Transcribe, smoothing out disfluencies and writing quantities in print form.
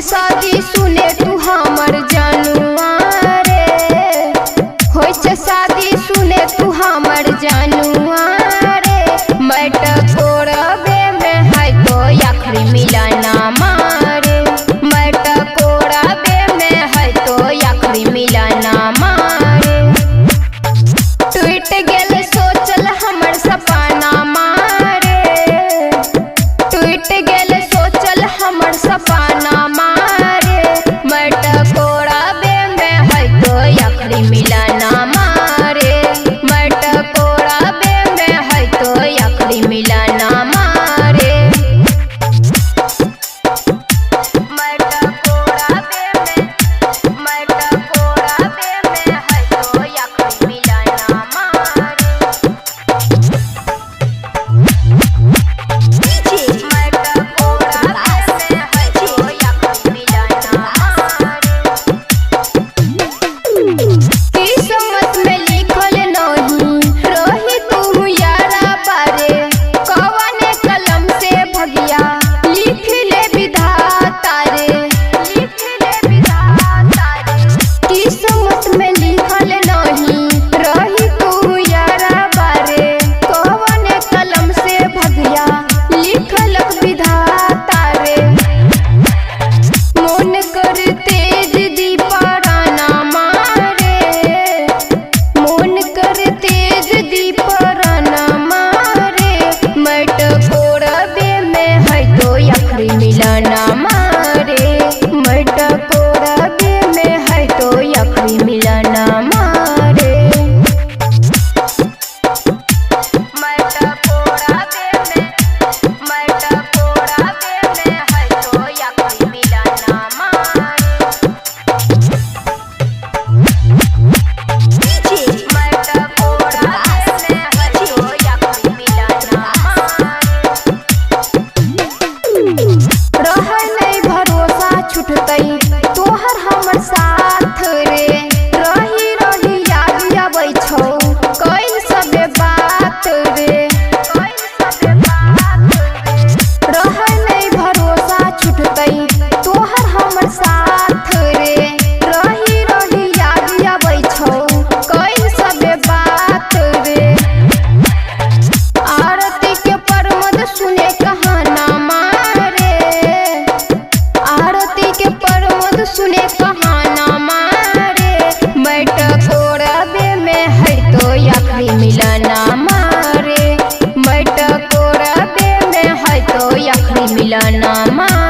शादी सुने तू हमर जानुआ रे, होइ छै शादी सुने तू हमर जानुआ रे। मटकोरबे में है तो आखरी मिलना मारे, मटकोरबे में है तो आखरी मिलना मारे। टूट गेल सोचल हमर सपना मारे, टूट गेल सोचल हमर सपना मारे। मटकोरबे में है तो आखरी मिलना मारे, मटकोरबे में है तो आखरी मिलना मारे। मटकोरबे में है तो आखरी मिलना मारे। किस्मत में लिखल नहीं रही तू यारा बारे, कवने कलम से भगिया लिख ले विधाता रे, लिख ले विधाता रे। किस्मत में लिखल नहीं रही तू यारा बारे, कवने कलम से भगिया लिखल विधाता रे। मोन कर तेज दीपराना मारे, मोन कर तेज दीपराना मारे। मटकोरबे में है तो आखरी मिलना मारे, मटकोरबे में है तो आखरी मिलना मारे। मटकोरबे में है तो आखरी मिलना मारे। रहै नहीं भरोसा छुटतै तोहर हमर साथ रे, रही रही याद आबै छौ कैल सबे बात रे, रहै नहीं भरोसा छुटतै तोहर हमर साथ रे, रही रही याद आबै छौ कैल सबे बात रे। आरती के परमद सुने कहाना मारे, आरती के परमद सुने कहाना मारे। मटकोरबे में है तो आखरी मिलना मारे, मटकोरबे में है तो आखरी मिलना मारे।